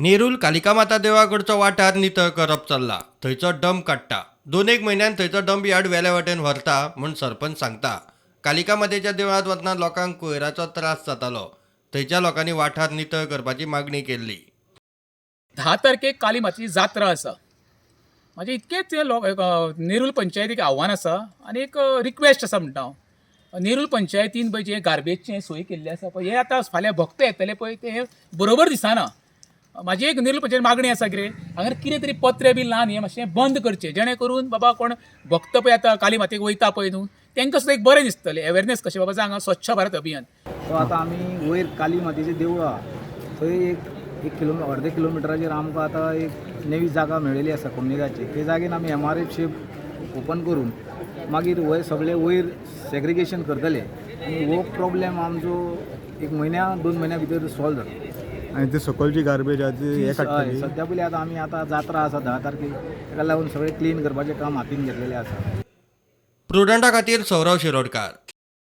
नेरूल कालिका माता देवळा कडचो वाठार नितळ करप चल्ला. थंयचो डंप काडटा. दोन एक म्हयन्यान थंयचो डंप यार्ड वेल्या वाटेन व्हरता म्हूण सरपंच सांगता. कालिका मातेच्या देवळांत वतना लोकांक कोयराचो त्रास जातालो. थंयच्या लोकांनी वाठार नितळ करपाची मागणी केल्ली. 10 तारखेक काली मातेची जात्रा आसा. म्हाजें इतकेंच हें लोक नेरूल पंचायतीक आव्हान आसा आनी एक रिक्वेस्ट आसा म्हणटा हांव. नेरूल पंचायतीन पळय जें गार्बेजचें सोय केल्ली आसा पळय, हे आतां फाल्यां भक्त येतले पळय, ते बरोबर दिसना. म्हाजी एक नेरूल पंचायत मागणी आसा, कितें हांगा कितें तरी पत्रे बी लावन हें मातशें बंद करचें, जेणे करून बाबा कोण भक्त पळय आतां काली मातेक वयता पळय न्हू, तांकां सुद्दां एक बरें दिसतलें, अवेरनेस कशें बाबा हांगा स्वच्छ भारत अभियान. तो आतां आमी वयर काली मातेचें देवूळ आहा थंय एक एक किलोमिटर, अर्दे किलोमिटराचेर आमकां आतां एक नवी जागा मेळिल्ली आसा कोमुनिदादची. ते जागेन आमी एमआरएफ शेप ओपन करून मागीर वयर सगळे वयर सेग्रिगेशन करतले आनी हो प्रॉब्लेम आमचो एक म्हयन्या 2 म्हयन्या भितर सॉल्व जातलो. आनी ती सकलची गार्बेज आहा ती हे हय. काडटली? सद्या पयलीं आतां आमी आतां जात्रा आसा 10 तारखेक, ताका लागून सगळें क्लीन करपाचें काम हातीन घेतलेलें आसा. प्रुडंटा खातीर सौरव शिरोडकार.